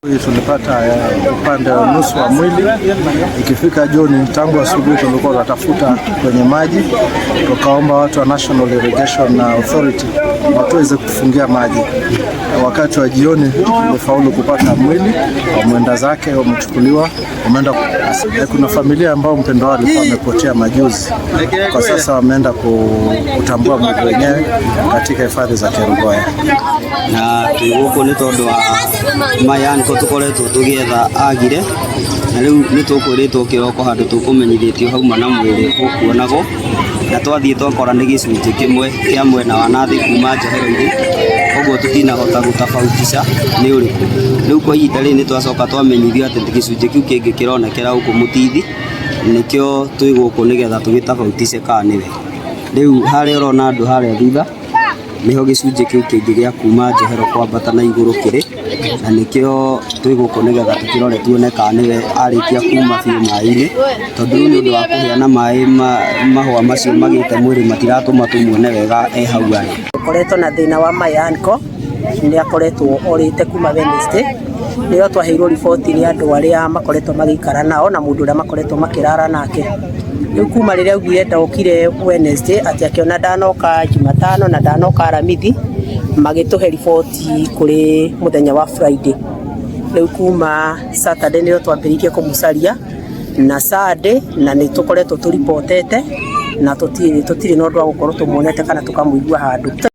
Tulipata upande wa nusu wa mwili. Ikifika jioni, tangu asubuhi tulikuwa tunatafuta kwenye maji, tukaomba watu wa National Irrigation Authority watuweze kutufungia maji. Wakati wa jioni tulifaulu kupata mwili wa mwenda zake, wamechukuliwa wameenda. Kuna familia ambao mpendwa wao alikuwa amepotea majuzi, kwa sasa wameenda kutambua mwili wenyewe katika hifadhi za Kerugoya. Na twĩ gũkũ nĩ tondũ wa maya nĩko tũkoretwo tũgĩetha agire na rĩu nĩ tũkwĩrĩtwo kĩroko handũ tũkũmenyithĩtio hauma na mwĩrĩ ũkuonagwo na twathiĩ twakora nĩ gĩcunjĩ kĩmwe kĩa mwena wa nathĩ kuma njohero-inĩ ũguo tũtinahota gũtabautisha nĩ ũrĩkũ. Rĩu kwa ihinda rĩrĩ nĩ twacoka twamenyithio atĩ gĩcunjĩ kĩu kĩngĩ kĩronekera gũkũ Mũtithi nĩkĩo twĩ gũkũ nĩgetha tũgĩtabautice kana nĩwe. Rĩu harĩa ũrona andũ harĩa thutha niho gĩcunjĩ kĩu kĩngĩ gĩa kuma njohero kwambata na igũrũ kĩrĩ na nĩkĩo twĩ gũkũ nĩgetha tũkĩrore tuone kana nĩwe arĩkia kuma biũ maĩ-inĩ tondũ rĩu nĩ ũndũ wa kũhĩa na maĩ mahũa macio magĩte mwĩrĩ matiratũma tũmuone wega e hau arĩ. Koretwo na thĩna wa my uncle nĩ akoretwo orĩte kuma Wednesday nĩyo twaheirwo riboti nĩ andũ arĩa makoretwo magĩikara nao na mũndũ ũrĩa makoretwo makĩrara nake. Rĩu kuma rĩrĩa augire ndokire Wednesday atĩ akĩona ndanoka Jumatano na ndanoka Aramithi magĩtũhe riboti kũrĩ mũthenya wa Friday. Rĩu kuma Saturday nĩrĩo twambĩrĩirie kũmũcaria na Sunday na nĩ tũkoretwo tũribotete na tũtirĩ na ũndũ wa gũkorwo tũmuonete kana tũkamũigua handũ.